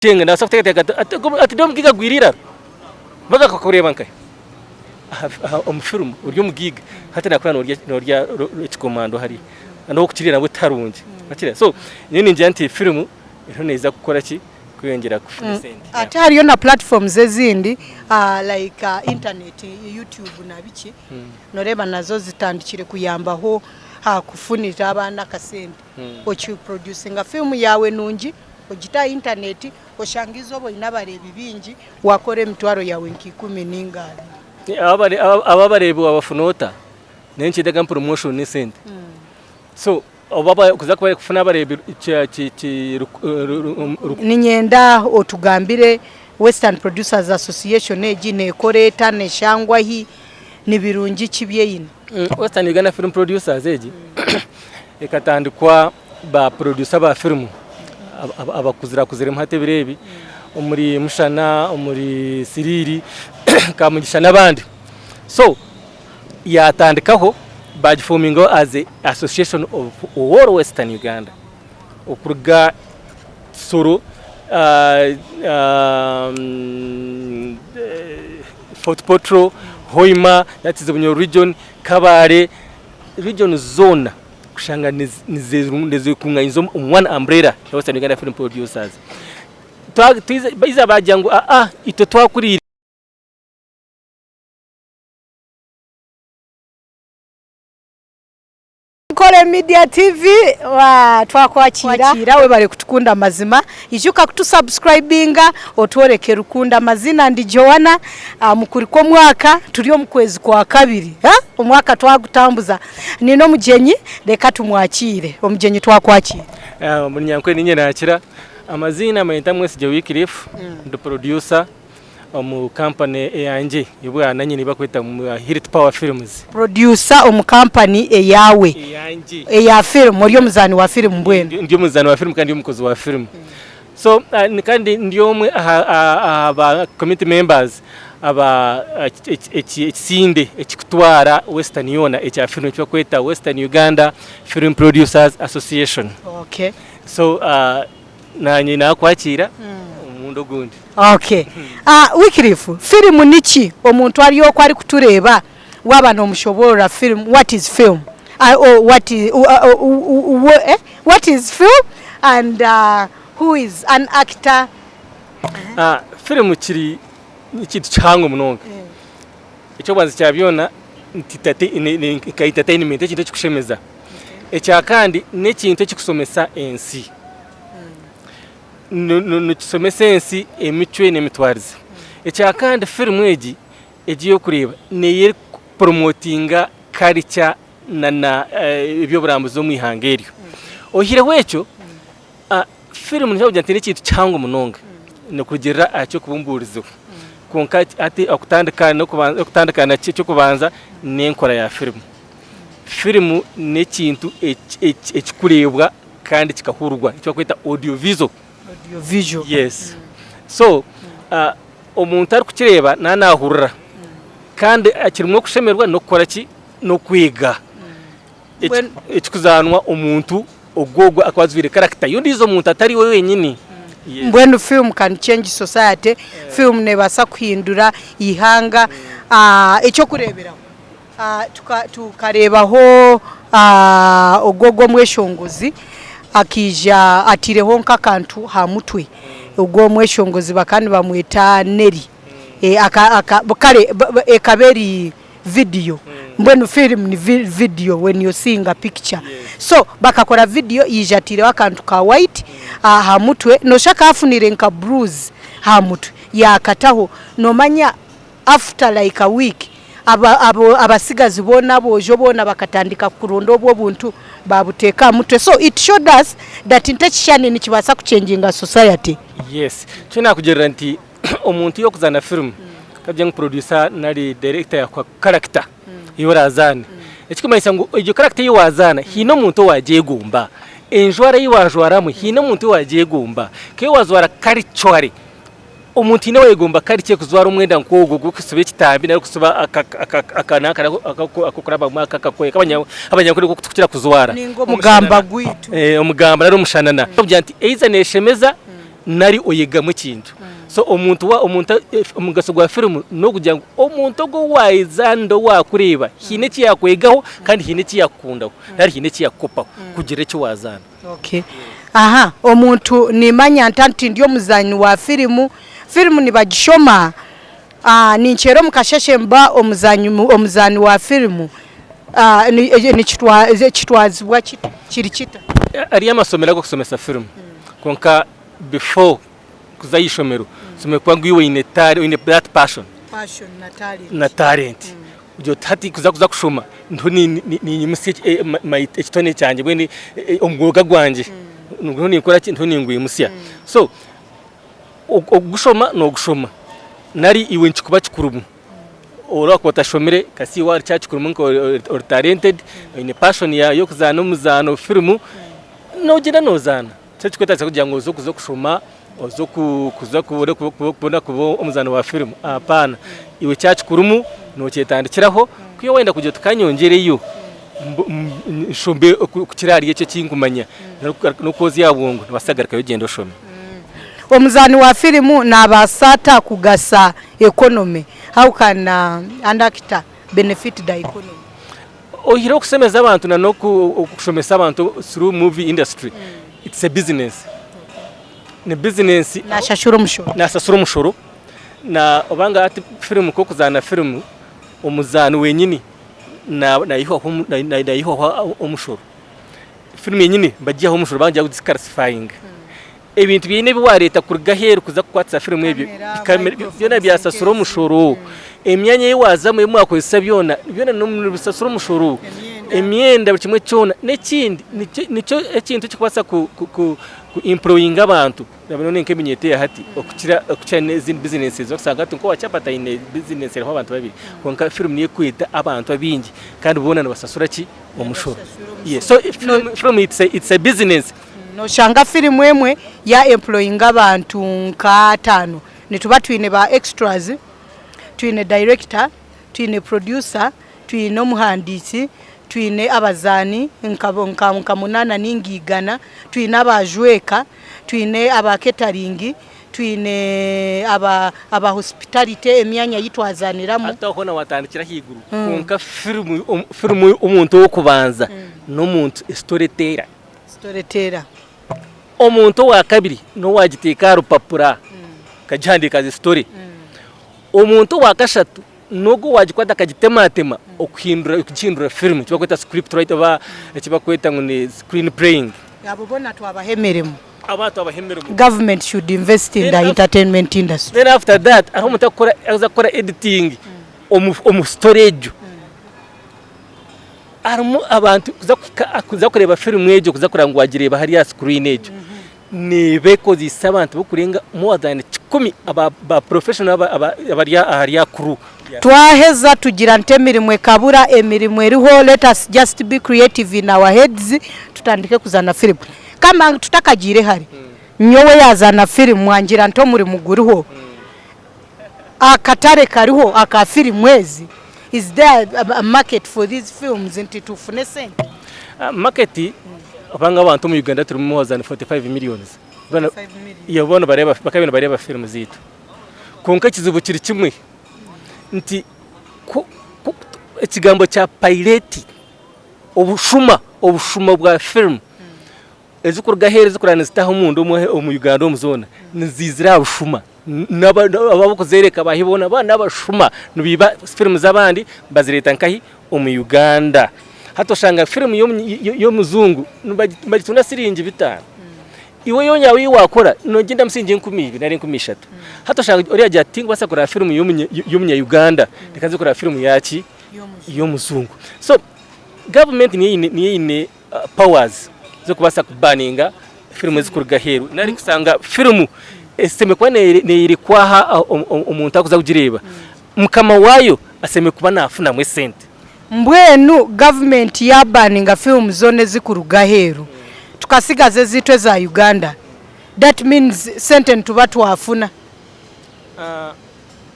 Kyenga nabaasa kuteekateeka ati ati ati ndi omugaiga agwire eiraro mbwenu akakureeba nkahi aha aha omu firimu ori omugaiga hati naakura noorya noorya ekikomando hariya n'owokukiriira nabwo tiharungi okakira so nyowe ningira nti firimu eriho neeza kukora ki kweyongyera kufuna esente. Ate hariyo na platforms ezindi like internet, YouTube na biki noreeba nazo zitandikire kuyambaho aha kufunira abaana akasente. Oki producinga film yaawe nungi ogite aha intaneti oshange eizooba oine abareebi baingi waakora emitwaro yaawe nka ikumi nainga abiri. Abo abareebi waabafuna ota? Nayo nikyetaaga promotion n'esente. So oba kuza kufuna abareebi Niinyenda otugambire Western Producers Association egi neekora eta, neeshangwa hi, ni birungi ki ebi eine? Western Uganda Film Producers egi ekatandikwa ba producer ba firimu abakuzirakuziremu hati ebiro ebi omuri Mushana, omuri Siriiri, Kamugisha n'abandi. So yatandikaho bagifomingaho as a association of all western Uganda okuruga Kisoro, Fort Portal, Hoima, that is Bunyoro region, Kabale, region zoona kushanga nizekunganyiza omu one umbrella ya Western Uganda Film Producers. Baija bagira ngu aa itwe twakuriire. Nkore Media TV twakwakira webare kutukunda mazima ijuka kutu subscribinga otworeke rukundo amazina ndi Joanna mukuri kwomwaka turi omukwezi kwakabiri omwaka twagutambuza nine omugyenyi reka tumwakiire omugyenyi twakwakira. Munyankore ninye nakira amaziina banyeta Mwesigye Wycliffe ndi producer. Omu kampani eyangye ey'obwananyini ei barikweta Hilt Power Films. Producer omu kampani eyaawe eya firimu, ori omuzaani wa firimu mbwenu? Ndi omuzaani wa firimu kandi ndi omukozi wa firimu. So kandi ndi omwe aha ba committee members aba ekisinde ekirikutwara Western yoona ekya firimu eki barikweta Western Uganda Film Producers Association. So Naanye naakwakiira omurundi ogundi. Okay. Wycliffe, firimu niki? Omuntu ari okwo arikutureeba waaba noomushoboorora firimu, what is film? Or what is, what is film and who is an actor? Firimu kiri n'ekintu kihango munonga. Eky'okubanza kya byona ni nka entertainment, ekintu ekirikushemeza. Ekyakandi n'ekintu ekirikusomesa ensi. Nikishomesa ensi emicwe n'emitwarize. Ekyakandi firimu egi egi ei orikureeba neyo erikuporomotinga karica nana eby'oburambuzi omu ihanga eryo. Oyihireho ekyo, firimu niinyija kugira nti n'ekintu kihango munonga nikurugiirira aha ky'okubumbuurizaho. Kwonka hati okutandika n'okutandika nakyo eky'okubanza n'enkora ya firimu. Firimu n'ekintu ekirikureebwa kandi kikahururwa eki barikweta audio visual. Audio visual. Yes. So omuntu arikukireeba naaba naahurira kandi kirimu okushemererwa n'okukora ki? N'okwega. Ekirikuzaanwa omuntu ogwo ogwo akuba ajwaire character y'ondiijo muntu atari we wenyini. Mbwenu film can change society, film neebaasa kuhindura eihanga. Eky'okureeberaho. Tukareebaho ogwo ogwo omweshongozi akaija ataireho nk'akantu aha mutwe, ogwo omweshongozi bakaba nibamweta Nelly kare ekaba eri vidiyo mbwenu firimu ni vidiyo when you seeing a picture so bakakora vidiyo yaija ataireho akantu ka white aha mutwe nooshusha akaafunire nka bruise aha mutwe yaakataho noomanya After like a week abatsigazi boona aboojo boona bakatandika kuronda obwo obuntu babuteeka aha mutwe so it showed us that nti ekishushani nikibaasa kuchenjinga society. Yes, nikyo nakugirira nti omuntu y'okuzaana film kabugye ngu producer nari director yakuha character ei orazaane ekikumanyisa ngu egyo character ei wazaana haine omuntu owagyegomba, enjwara ei wajwaramu haine omuntu owagyegomba, nka wajwara culturally Omuntu haine owayegomba karikye kujwara omwenda nk'ogwo ogw'okusiba ekitambi nari kusiba ak'okurabamu aka akakohe abanyankore barikukira kujwara. Ninga omugamba gwaitu. Omugamba nari omushanana. Kugira nti either neshemeza. nari oyegamu ekintu. So omuntu wa omuntu omugasho gwa firimu n'okugira ngu omuntu ogwo ou waazaanira ou waakureeba haine eki yaakwegaho kandi haine eki yaakukundaho nari haine eki yaakukopaho kugira eki waazaana. Okay. Aha, omuntu nimanya nta nti ndi omuzaani wa firimu, firimu nibagishoma, ah, ninkyera omu kasheshe mba omuzaani omuzaani wa firimu, ah, ni nikitwa kitwazibwa kita, kiri kita? Hariyo amasomero ag'okushomesa firimu kwonka before kuza aha ishomero oshemereire kuba ngu iwe oine tare oine that passion Passion na talent. na talent kugira oti hati kuza kuza kushoma ndiho ninyimutsya ekitone kyangye mbwenu omwoga gwangye ndiho ninkora ki ndiho ningwimutsya so ogushoma nogushoma nari iwe nikikuba kikurimu Oraba otashomire kasi iwe kikurimu nka ori talented oine passion y'okuzaana omuzaano firimu nogyenda nozaana. So tikirikwetaagisa kugira ngu oze kuza kushoma oze kuza kubona kuba omuzaani wa firimu hapana. Iwe kyaba kikurimu nokyetandikiraho ku iwe wayenda kugira oti kanyongyereyo nshome kukira ahari eki ekinkumanya n'okwozya aha bwongo nobaasa kugarukayo ogyende oshome. Omuzaani wa firimu nabaasa ata kugasa economy? How can an actor benefit the economy? Oihireho okushemeza abantu na n'okushomesa abantu through movie industry, it's a business. Ni business. Nashashura omushoro. Nashashura omushoro. Na obanga hati firimu nk'okuzaana firimu, omuzaani wenyini nayihwaho nayihwaho omushoro. Firimu yenyini nibagiihaho omushoro bagira ngu disqualifying. Ebintu biine ebi waareeta kuruga aheeru kuza kukwatisa firimu ebyo, kamera, byona byasasura omushoro. Emyanya ei waazamu ei mwakozesa byona, byona nibisasura omushoro. Emyenda buri kimwe kyona. N'ekindi nikyo nikyo ekintu ekirikubaasa ku ku ku employinga abantu nabyo nk'eminyeeto eya hati okukira okukira n'ezindi bizinesi okusanga hati nk'owa chapati aine bizinesi eriho abantu babiri kwonka firimu niyo erikweta abantu abaingi kandi boona nibasasura ki? Omushoro. So firimu it's a business. Noshanga firimu emwe ya employinga abantu nka ataano. Nituba twine ba extras, twine director, twine producer, twine omuhandiiki, twine abazaani nka munaana ninga igana, twine abajweka, twine aba catering, twine aba hospitality emyanya ei twazaaniramu. Hati aho hoona waatandikira ahaiguru kwonka firimu omuntu ow'okubanza n'omuntu storyteller. Storyteller. Omuntu owa kabiri n'owaagiteeka aha rupapura akagihandiika as a story. Omuntu owa kashatu n'ogwo owaagikwata akagitematema okuhindura okugihindura firimu eki barikweta script writer oba eki barikweta ngu ni screen playing. Abo boona twabaha emirimo. Abo twabaha emirimo. Government should invest in the entertainment industry. Then after that hariho omuntu arikukora arikuza kukora editing omu story egyo. Harimu abantu kuza kuhika kuza kureeba firimu egyo kuza kureba ngu wagireeba hariya aha screen egyo neeba ekozeise abantu b'okurenga more than kikumi aba ba professional aba aba abari ahari aha crew. Twaheza tugira nti emirimo ekabura, emirimo eriho let us just be creative in our heads tutandike kuzaana firimu. Kama tutakagiire hare, nyowe yaazaana firimu mwangira nti omurimo guriho. Akatare kariho aka firimu ezi? Is there a market for these films nti tufune esente? Market kubanga abantu omu Uganda turi more than 45 millions. Boona bakaba nibareeba firimu zaitu. Kwonka ekizibu kiri kimwe nti ekigambo kya pirate, obushuma, obushuma bwa firimu Ezirikuruga aheeru ezirikurara nizitaaha omunda omu Uganda omu zoona niziizira aha bushuma. Abarikuzoreka baahi boona boona n'abashuma nibaiba firimu z'abandi bazireeta nkahi omu Uganda. Hati oshanga firimu y'omujungu nibagitunda siringi bitaano, iwe ei waakora noogindamu siringi 2000 nari 3000. Hati oshanga oriya agira ati tinkubaasa kureba firimu y'omunya Uganda reka nze kureba firimu yaaki y'omujungu. So gavumenti niyo eine powers z'okubaasa kubaninga firimu ezikuruga aheeru nari kushanga firimu eshemereire kuba neeyorekwa aha omuntu arikuza kugireeba mukama waayo ashemereire kuba naafunamu esente. Mbwenu gavumenti yaabaninga firimu zoona ezikuruga aheeru tukasigaza ezaitu eza Uganda that means sente nituba twafuna.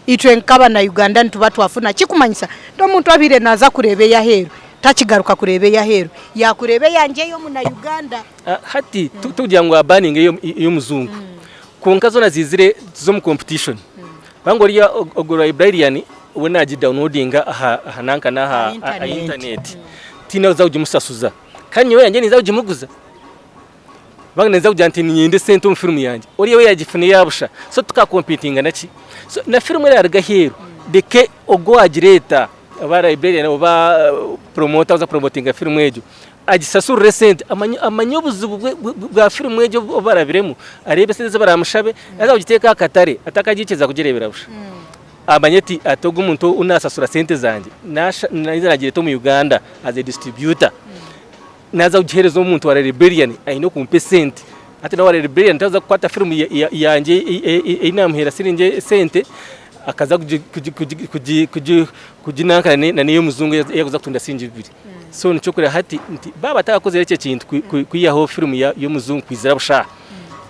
Itwe nk'abana Uganda nituba twafuna kikumanyisa nti omuntu abaire naaza kureeba ey'aheeru takigaruka kureeba ey'aheeru yaakureeba eyangye ey'omuna Uganda. Hati tikugira ngu baninga ey'omujungu. Kwonka zoona ziizire z'omu competition. Kubanga oriya ogwo librarian we naagi downloadinga aha aha nanka n'aha Aha aha internet. internet. Tihaine orikuza kugimushashuza. Kandi nyowe eyangye ninza kugimuguza. Kubanga ninza kugira nti niinyenda esente omu firimu yangye. Oriya we yaagifuna eya busha. So tukakompitinga na ki? So na firimu eraaruga aheeru, reka ogwo owaagireeta oba librarian oba promoter oza kupromotinga firimu egyo, agishasurire esente amanye amanye obuzibu bwa firimu egyo obu barabiremu, areebe esente ezi baraamushabe, yaaza kugiteeka aha katare atakagiikiriza kugireebera busha. Amanye ati ati ogu omuntu ou naasasura sente zangye, naasha naija naagireeta omu Uganda as a distributor, naaza kugiheereza omuntu wa librarian aine okumpa esente. Hati nawe owa librarian taaza kukwata firimu yangye ei naamuheera siringi esente akaza kuginankana n'ey'omujungu ei arikuza kutunda siringi bibiri. So nikyo orikureeba hati nti baaba batakakozire ekyo ekintu kwihaho firimu y'omujungu kwizira busha aha,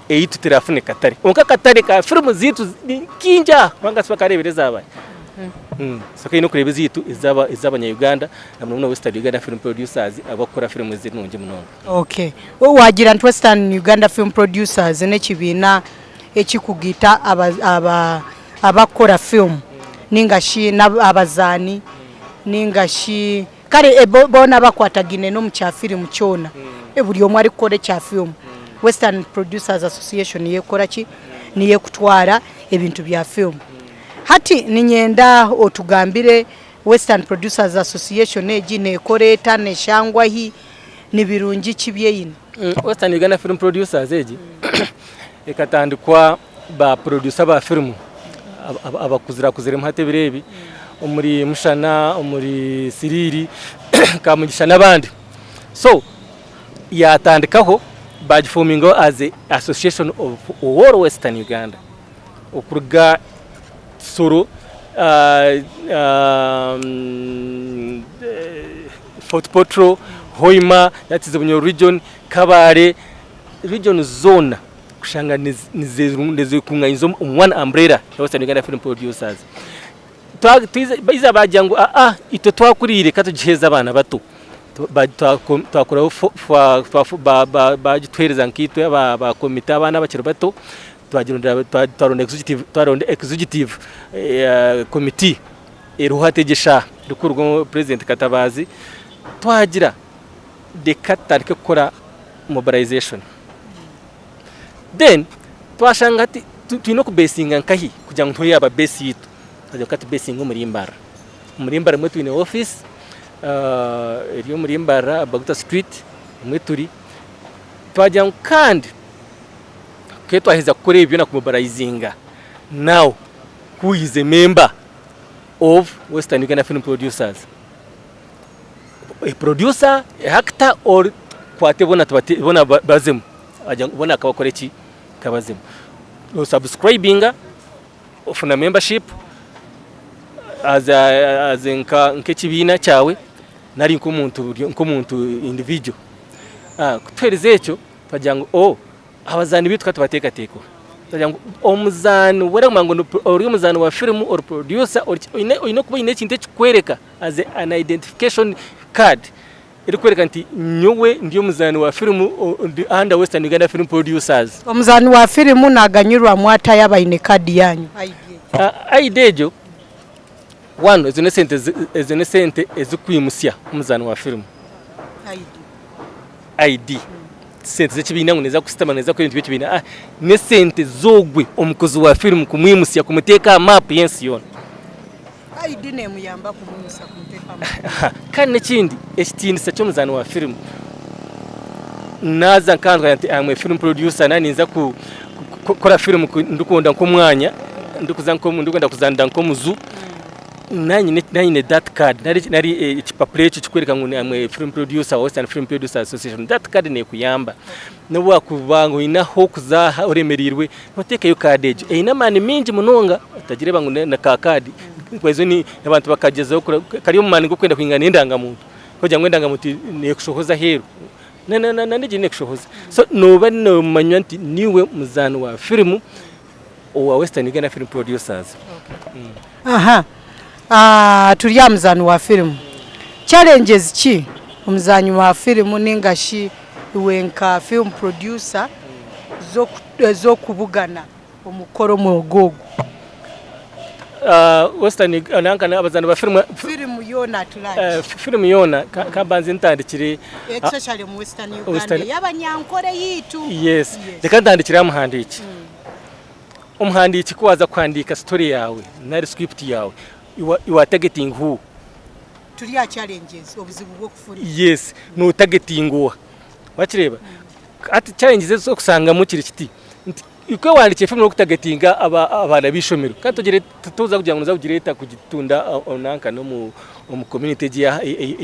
eyaitu terafune katare. Kwonka akatare ka firimu zaitu ni kaingi aha kubanga tibakareebire ezaabahi. So kaine okureeba ezaitu ez'abanya-Uganda na muno muno Western Uganda Film Producers abarikukora firimu ezirungi munonga. Okay. Waagira nti Western Uganda Film Producers n'ekibiina ekirikugaita abakukora filimu ninga shi abazaani ninga shi kare boona abakwatagaine n'omu kya filimu kyona buri omwe arikukora ekya filimu. Western Producers Association niyo erikukora ki? Niyo erikutwara ebintu bya filimu. Hati niinyenda otugambire Western Producers Association egi neekora eta, neeshangwa hi, ni birungi ki ebi eine? Western Uganda Film Producers egi ekatandikwa ba producer ba firimu abakuzirakuziremu hati ebiro ebi omuri Mushana, omuri Siriiri, Kamugisha n'abandi. So yatandikaho bagifomingaho as a association of all Western Uganda okuruga Kisoro, Fort Portal, Hoima, that is Bunyoro region, Kabale, region zoona kushanga nizekunganyiza omu one umbrella ya Western Uganda Film Producers. Baiza bagira ngu aa itwe twakuriire ka tugiheereze abaana bato. Twakoraho bagituheereza nkaitwe aba komite abaana abakiri bato twaronda executive committee eriho hati egi eshaaha erikukurirwa President Katabaazi twagira reka tutandike kukora mobilization then twashanga hati twine okubesinga nkahi kugira ngu tuhe aba base yaitu twagira ngu katubesinge omuri Mbarara. Omuri Mbarara nimwo twine office eri omuri Mbarara Baguta street nimwo turi twagira ngu kandi tukaba twaheza kukora ebyo byona kumobilizinga now who is a member of Western Uganda Film Producers a producer, a actor or tukwate boona tubate boona bazemu bagira ngu boona kabakore ki kabazemu osubscribinga ofuna membership as a as nka nk'ekibiina kyawe nari nk'omuntu nk'omuntu individual ku tuherize ekyo twagira ngu oh Abazaani baitu ka tubateekateekeho. Twagira ngu omuzaani weena kumanya ngu ori omuzaani wa firimu, ori producer, oine oine kuba oine ekintu ekirikukworeka as an identification card erikworeka nti nyowe ndi omuzaani wa firimu ndi under Western Uganda Film Producers. Omuzaani wa firimu naaganyirwamu ata yaaba aine kaadi yaanyu, ID egyo? ID egyo, one ezo n'esente ezo n'esente ezikwimutsya omuzaani wa firimu. ID. Sente z'ekibiina ngu neeza kusitama neeza kukora ebintu by'ekibiina ah n'esente z'ogwe omukozi wa firimu kumwimutsya kumuteeka aha maapu y'ensi yoona. ID neemuyamba kumwimutsya kumuteeka aha maapu. Kandi n'ekindi ekitiinisa ky'omuzaani wa firimu naaza nk'ahantu nkagira nti am a film producer naaba ninza kukora firimu ndikwenda nk'omwanya ndikuza ndikwenda kuzaanira nk'omuju. Nanye that card nari ekipapura ekyo ekikwereka ngu am a film producer wa Western Film Producers Association, that card nekuyamba nobu wakuba ngu oyine ahokuza oremereirwe otekeyo card egyo eine amaani mingi munonga otagireeba ngu naka card abantu bakagyezaho kari omu maani g'okwenda kwingana n'endangamuntu kugira ngu endangamuntu nekushohoza aheeru nana egi nekushohoza so noba nomanywa nti niiwe muzaani wa firimu owa Western Uganda Film Producers. Aha turi aha muzaani wa firimu. Challenges ki omuzaani wa firimu ninga shi iwe nka film producer ez'okubugana? Omu kukora omwoga ogu. Western nanka abazaani ba firimu. Firimu yoona at large. Firimu yoona ka mbanze ntandikire. Especially omu Western Uganda ey'abanyankore yaitu. Yes, reka ntandikire aha muhandiiki. Omuhandiiki ku waaza kuhandiika story yaawe nari script yaawe, you are targeting who? Turi aha challenges, obuzibu bw'okufuna. Yes, notargetinga oha? Wakireeba? Hati challenges ezi orikushangamu kiri kiti, nti Kwewandiikira efirimu n'okutagetinga abaana b'eishomero kandi togire toza kugira ngu noza kugireeta kugitunda nanka n'omu omu community egi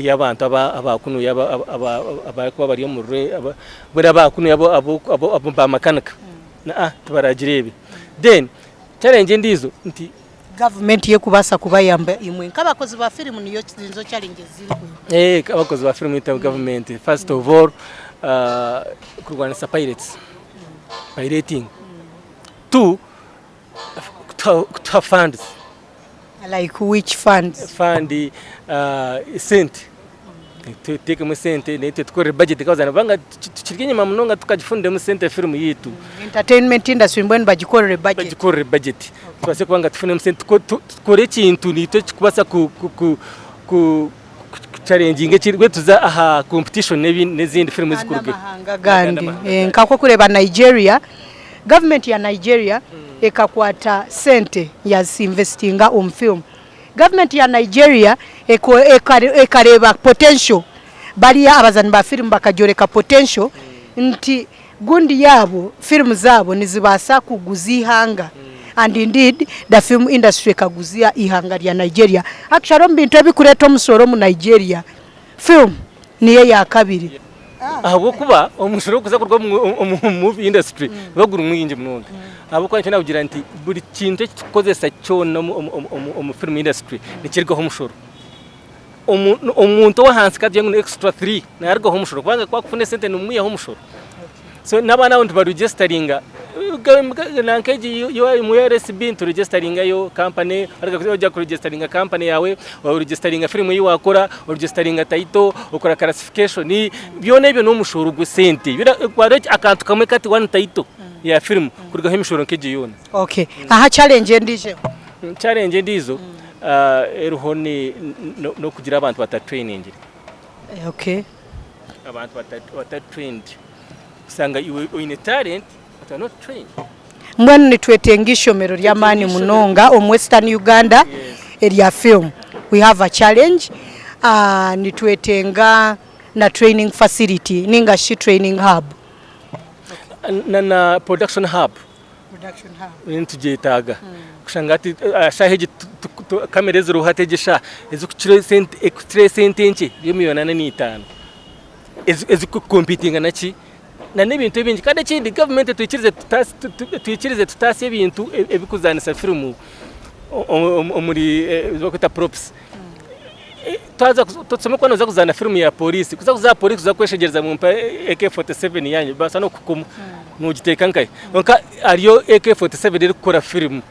ey'abantu aba kunuya abarikuba bari omu mbwenu aba kunuya ba makanika aa tibaragireebe. Then challenge endiijo nti. Gavumenti y'ekubaasa kubayamba imwe nk'abakozi ba firimu niyo nizo challenge eziriho. Abakozi ba firimu gavumenti first of all kurwanisa pirates. Pirating. Tu, kutuha funds. Like which funds? Fund, esente. Tutekemu esente naitwe tukorere budget nk'abazaani kubanga tukiri enyima munonga tukagifuniremu sente firimu yaitu. Entertainment industry mbwenu bagikorere budget. Bagikorere budget. Tubaase kuba nga tufunemu sente tukore ekintu naitwe ekirikubaasa ku ku ku kucharenginga ekiri tuza aha competition n'ezindi firimu ezikuruga N'amahanga agandi. Nka okureeba Nigeria, gavumenti ya Nigeria ekakwata sente yazinvestinga omu film. Gavumenti ya Nigeria ekareeba potential, bariya abazaani ba firimu bakagyoreka potential nti gundi yaabo, firimu zaabo nizibaasa kuguza eihanga and indeed the film industry ekaguza eihanga rya Nigeria. Actually omu bintu ebirikureeta omushoro omu Nigeria, film niyo eya kabiri. Ahabw'okuba omushoro ogurikuza kuruga omu movie industry niguba guri mwingi munonga. Ahabw'okuba nikyo naakugira nti buri kintu eki turikukozesa kyona omu film industry nikirugaho omushoro. Omuntu ow'ahansi ka tugire ngu ni extra three naarugaho omushoro kubanga ku akufuna esente nimumwihaho omushoro. So n'abaana abo nitubaregisitaringa nanka egi omu RSB nituregisitaringayo kampani, waija kuregisitaringa kampani yaawe, oregisitaringa firimu ei waakora, oregisitaringa tayito, okora karasifikeshoni, byona ebyo n'omushoro gw'esente. Akantu kamwe kati wani tayito ya firimu kurugaho emishoro nk'egyo yoona. Okay. Aha challenge endiijo eriho? Challenge endiijo eriho n'okugira abantu batatrainingire. Okay. Abantu batari trained. Oshanga iwe oine talent but you are not trained. Mbwenu nitwetenga eishomero ry'amaani munonga omu Western Uganda erya film. We have a challenge. Nitwetenga na training facility ninga shi training hub. Na na production hub. Nitugyetaaga kushanga hati aha shaaha egi kamera eziriho hati egi eshaaha ezirikukira esente ekukira esente enkye eri emiliyoni ana n'eitaano ezikukompitinga na ki na n'ebintu ebingi kandi ekindi gavumenti etwikirize etwikirize tutaasye ebintu ebirikuzaanisa firimu omuri ebi barikweta props. Twaza tusome kuba nooza kuzaana firimu ya poriisi, kuza kuza aha poriisi kuza kweshegyereza ngu mpa AK47 yangye nibabaasa n'okukukoma noogiteeka nkahi? Kwonka hariyo AK47 erikukora firimu.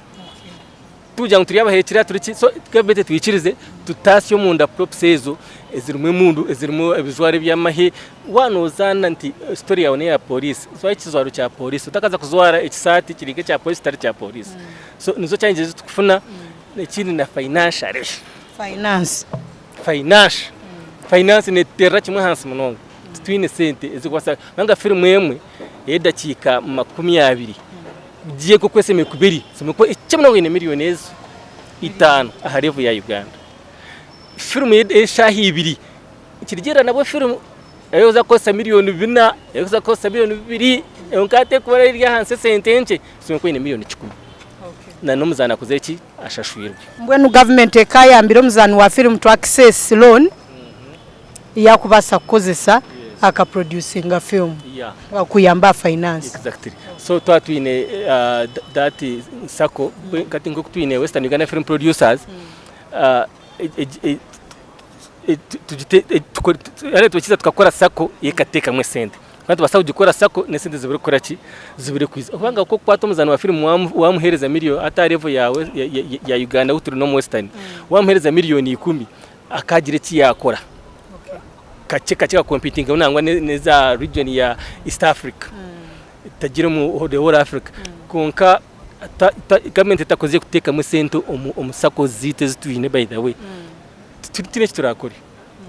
Tikugira ngu turi abahekyera turi ki, so gavumenti etwikirize tutaasye omunda props ezo ezirimu emundu, ezirimu ebijwaro eby'amahe, waaba noozaana nti story yaawe n'eya poriisi, jwara ekijwaro kya poriisi otakaza kujwara ekisaati kiri nk'ekya poriisi kitari kya poriisi. So nizo challenges ezi turikufuna, ekindi na financially. Finance. Finance. Finance netuterera kimwe ahansi munonga. Titwine sente ezikubaasa kubanga firimu emwe ey'edakiika 20 kugiha nk'oku eshemereire kuba eri, eshemereire kuba ekikye munonga eine miriyoni ezo itaano aha level ya Uganda. Firimu ey'eshaaha ibiri nikirugiirira nabwo firimu ei orikuza kukozesa miriyoni bina, ei orikuza kukozesa miriyoni bibiri, kwonka hati erikuba eri ahansi esente nkye, eshemereire kuba eine miriyoni kikumi. Na n'omuzaani akozire ki? Ashashwirwe. Mbwenu gavumenti ekayambire omuzaani wa firimu to access loan yakubaasa kukozesa aka producinga film kuyamba aha finance. Exactly. So twaba twine that sacco kati nkoku twine Western Uganda Film Producers tugite tukakora sacco ekateekamu esente. Kandi nitubaasa kugikora sacco n'esente zibure kukora ki? Zibure kwija. Kubanga ku orikukwata omuzaani wa firimu waamuheereza miriyoni hati aha level yaawe ya Uganda ahu turi n'omu Western, waamuheereza miriyoni ikumi akaagira eki yaakora kakye kakye akakompitinga nangwa n'eza region ya East Africa tagire omu the whole Africa kwonka. Gavumenti etakozire kuteekamu esente omu SACCOs zaitu ezi twine by the way, titwine eki turakore.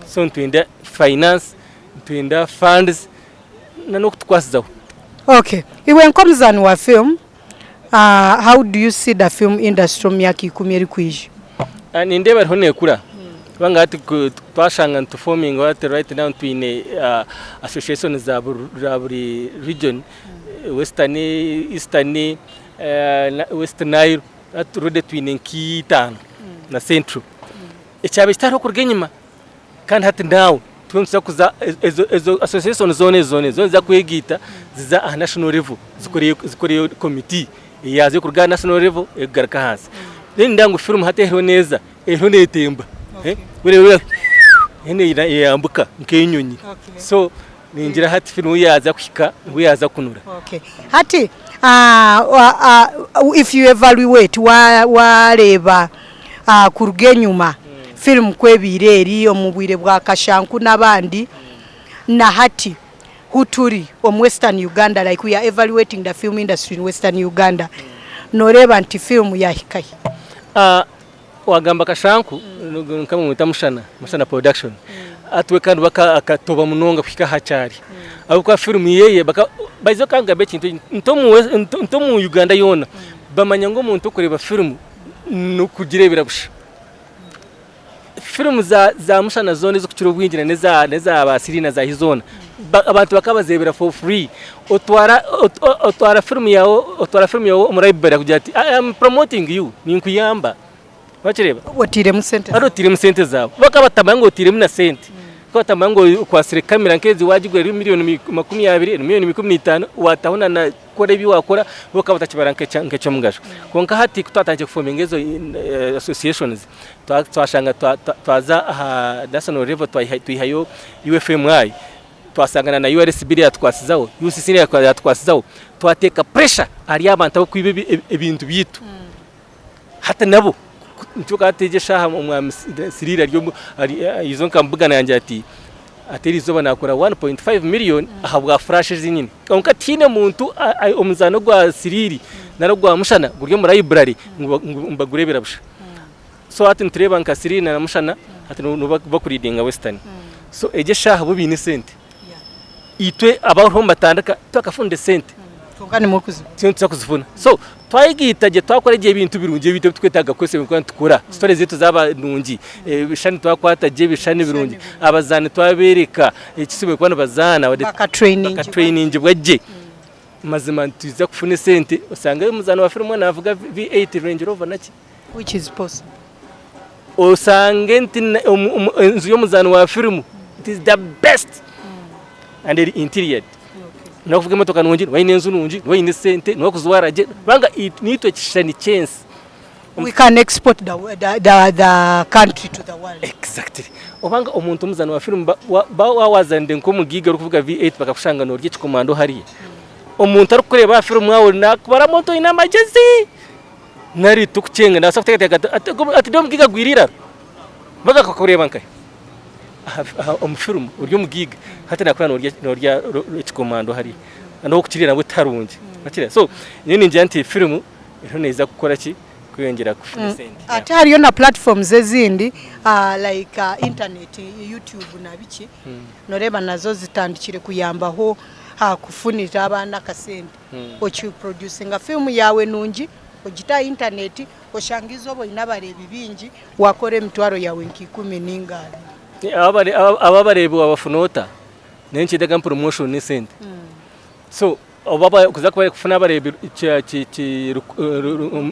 So nitwenda finance, nitwenda funds na n'okutukwasizaho. Okay, iwe nk'omuzaani wa film, how do you see the film industry omu myaka ikumi erikwija? Nindeeba eriho neekura kubanga hati twashanga nitufominga hati right now twine association za buri region, Western, Eastern, West Nile, hati already twine nk'itaano na Central. Ekyabaire kitariho kuruga enyima kandi hati now turiyo nituza kuza ezo ezo association zoona ezo zoona niziza kwegaita zize aha national level zikore zikoreyo committee eyaaza erikuruga aha national level erikugaruka ahansi. Then nindeeba ngu firimu hati eriho neeza eriho neetemba eriyo neyambuka nk'enyonyi so ningira hati firimu yaaza kuhika ahu yaaza kunura. Hati if you evaluate wareeba kuruga enyima firimu ku ebaire eri omu bwire bwa Kashanku n'abandi na hati hu turi omu Western Uganda like we are evaluating the film industry in Western Uganda noreeba nti firimu yahika hi? Wagamba Kashanku nka bamweta Mushana, Mushana production hati we kandi akatoba munonga kuhika aha kyari ahabw'okuba firimu yeye baija kangamba ekintu eki nti omu Uganda yoona bamanya ngu omuntu okureeba firimu n'okugireebera busha. Firimu za Mushana zoona ezirikukira obwingi na n'eza ba Siri na zaahi zoona abantu bakaba bazeebera for free. Otwara otwara firimu yaawe otwara firimu yaawe omu library akugira ati I am promoting you ninkuyamba wakireeba? Otairemu sente Hati otairemu sente zaawe. Bakaba batamanya ngu otairemu na sente. Bakaba batamanya ngu okwatsire kamera nk'ezi waagigura eri miriyoni 20, eri miriyoni 15 waataho na kukora ebi waakora bo bakaba batakibara nk'eky'omugasho. Kwonka hati ku twatandikire kufominga ezo associations, twashanga twaza aha national level twihayo UFMI, twashanga na URSB yatukwasizaho, UCC yatukwasizaho, twateeka pressure ahari abantu abarikwiba ebintu byaitu. Hati nabo nikyo hati egi eshaaha omwami Siriira ari aize nkamubugana yangira ati ati eriizooba naakora 1.5 million ahabwa flash ezi nyine. Kwonka tihaine muntu omuzaano gwa Siriiri nari ogwa Mushana guri omu library ngu nibagureebera busha. So hati nitureeba nka Siriiri na Mushana hati nibo barikuridinga Western. So egi eshaaha bo baine esente. Itwe abariho nibatandika tibakafunire sente. Kwonka nimwo kuzifuna. Nituza kuzifuna. So twayegaita gye twakora gye ebintu birungi ebi turikwetaaga kukozesa ebintu nitukora, sitore zaitu zaaba nungi, ebishushani twakwata gye ebishushani birungi, abazaani twabeereka eki barikuba nibazaana, bakatrainingibwa gye, mazima nitwija kufuna esente oshange omuzaani wa firimu naavuga V8 Range Rover naki. Which is possible. Oshange nti enju y'omuzaani wa firimu it is the best and eri interior. Nokuvuga emotoka nungi, noba oyine enju nungi, noba oyine esente, noba orikujwara gye, kubanga nitwe ekishushani ky'ensi. We can export the, the, the, the country to the world. Exactly. Obanga omuntu omuzaani wa firimu waaba wazanire nk'omugaiga orikuvuga V8 bakakushanga norya ekikomando hariya. Omuntu arikukureeba aha firimu aho nakubaramu oti oyine amagyezi. Nari tikukyenga nabaasa kuteekateeka ati ati ndi omugaiga agwire eiraro mbwenu akakureeba nkahi aha omu firimu ori omugaiga hati nakureeba norya norya ekikomando hariya n'okukirya nabwo tiharungi okireba so nyowe ningira nti firimu eriho neeza kukora ki kweyongyera kufuna esente. Ate hariyo na platforms ezindi like internet, YouTube na biki noreeba nazo zitandikire kuyambaho aha kufunira abaana akasente. Okiproducinga fiimu yaawe nungi, ogite aha intaneti, oshange eizooba oine abareebi baingi, waakora emitwaro yaawe nka ikumi nainga abiri. Abo abareebi waabafuna ota? Nayo nikyetaaga promotion n'esente. So oba kuza kufuna abareebi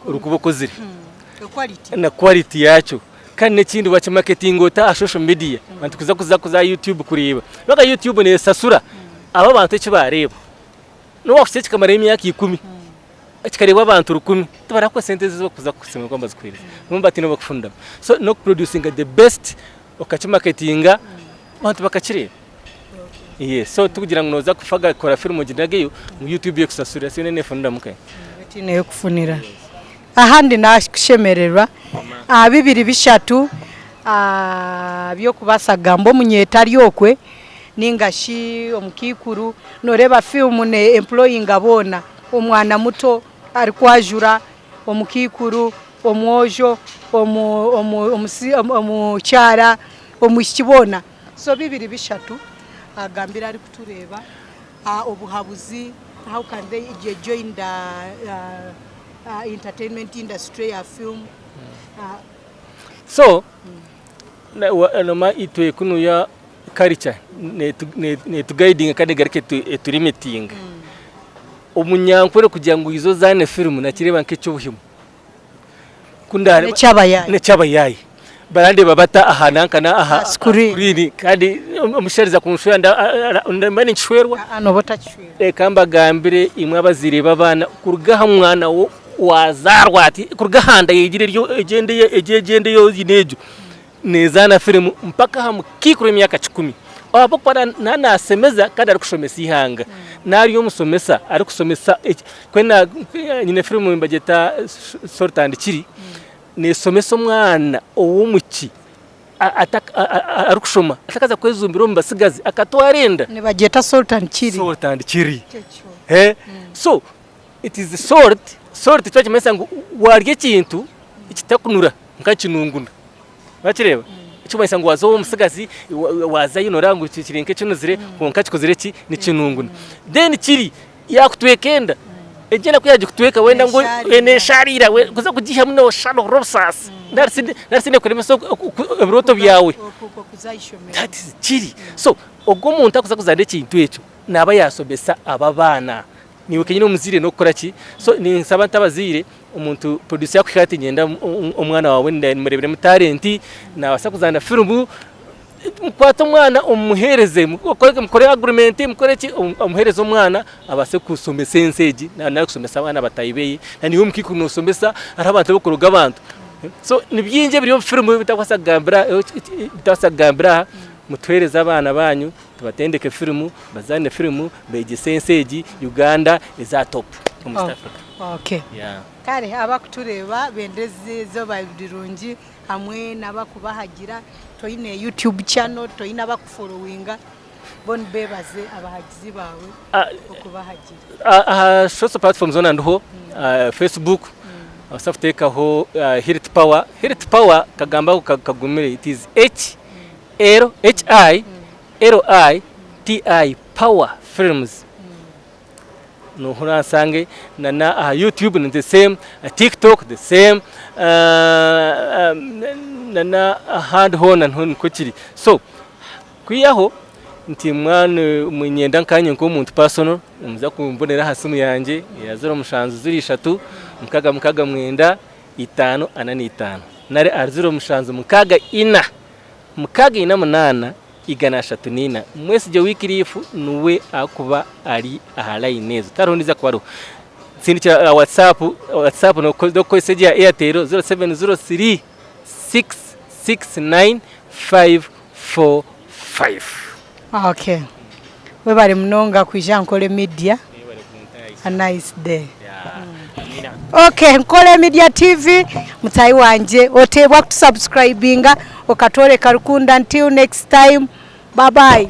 orikuba okozire na quality yaakyo. Kandi n'ekindi wakimaketinga ota aha social media abantu kuza kuza aha YouTube kureeba. Ahabw'okuba YouTube neesasura abo abantu eki baareeba. N'obu wakukiha kikamarayo emyaka ikumi, kikareebwa abantu rukumi, tibarakuha sente ezi barikuza kusiima kuba nibazikuheereza. Nibaba bataine obu barikufuniramu. So n'okuproducinga the best, okakimaketinga, abantu bakakireeba. Yes, so tikugira ngu nooza kufa kukora firimu oginageyo ngu YouTube ekusasurire, so yoona neefuniramu kare. Tihaine ey'okufunira. Ahandi nakushemererwa aha bibiri bishatu by'okubaasa kugamba omunyeeto ari okwe ninga shi omukaikuru, nooreeba fiimu ne employinga boona, omwana muto arikwajura. omukaikuru, omwojo, omukyara, omwishiki boona. So bibiri bishatu agambire arikutureeba obuhabuzi how can they join the entertainment industry ya film. So noma itwe kunuya culture netuguidinga kandi egaruka etulimitinga. Omunyankore kugira ngu oize ozaane firimu nakireeba nk'eky'obuhemu. N'eky'abayaayi. N'eky'abayaayi. Barandeeba bata aha nanka na aha Aha screen. screen kandi omushaija kunshwera mba ninkishwerwa. Aa nooba otakishwerwa. Reka mbagambire imwe abazaire b'abaana kuruga aha mwana wazaarwa ati kuruga aha nda yegire eryo egyende egyo egyende ei oine egyo neezaana firimu mpaka aha mukaikuru w'emyaka kikumi ahabw'okuba naaba nashemeza kandi arikushomesa eihanga. Naaba ari omushomesa arikushomesa mbwenu nyine firimu nibagyeta Salt and Chilli neeshomesa omwana ow'omwishiki arikushoma atakaza kwejumbira omu batsigazi akatwara enda. Nibagyeta Salt and Chilli. Salt and Chilli. So it is salt, salt nikimanyisa ngu waarya ekintu ekitakunura nka kinunguna. Wakireeba? Ekirikumanyisa ngu waaza ow'omutsigazi waazayo nooreeba ngu kiri nk'ekinuzire kwonka kikozire ki? Nikinunguna. Then kiri yaakutweka enda, egyo enda ku yaagikutweka wenda ngu neeshaariira kuza kugiihamu nooshusha noohurira obusaasi nari shi neekuremesa ebirooto byawe. That is kiri. So ogwo omuntu arikuza kuzaara ekintu ekyo naaba yaashomesa abo abaana. Naiwe kenyine omuzaire n'okukora ki? So ninsaba nti abazaire omuntu producer yakuhika ati niinyenda omwana waawe mureeberemu talent nabaasa kuzaana firimu, mukwate omwana omumuheereze mukore agreement mukore ki omuheereze omwana abaase kushomesa ensi egi nari kushomesa abaana bataahi beye na naiwe omukaikuru noshomesa hariho abantu abarikuroga abantu. So ni bingi ebiri omu firimu ebi ntakubaasa kugambira aha, mutuheereze abaana baanyu. Tubatendeke firimu, bazaane firimu, beegyese ensi egi Uganda eze aha top omu East Africa. Okay. Yeah. Kare abakutureeba benda eizooba rirungi hamwe n'abakubahagira toine YouTube channel, toine abakuforowinga bo nibebaze abahagizi baawe okubahagira. Aha social platforms zoona ndiho, Facebook nobaasa kuteekaho Hilt Power, Hilt Power kagambo ako kagumire it is H L H I L I T I Power Films noho oransange na na aha YouTube ni the same, TikTok the same na na ahandi hoona niho nikwo kiri. So kwihaho nti mwana niinyenda nkanye nk'omuntu personal nimuza kumbonera aha simu yangye eya 07 03 669 545 nari ahari 07 64 648 134. Mwesigye Wycliffe niwe arikuba ari aha layini ezo tihariho ondiijo arikuba ariho. Nsindikira aha WhatsApp, WhatsApp n'okukozesa egi eya Airtel 0703 669 545. Okay. Webare munonga kwija aha Nkore Media. A nice day. Okay, Nkore Media TV, mutaahi wangye oteebwa kutusubscribinga okatworeka rukundo until next time. Bye bye.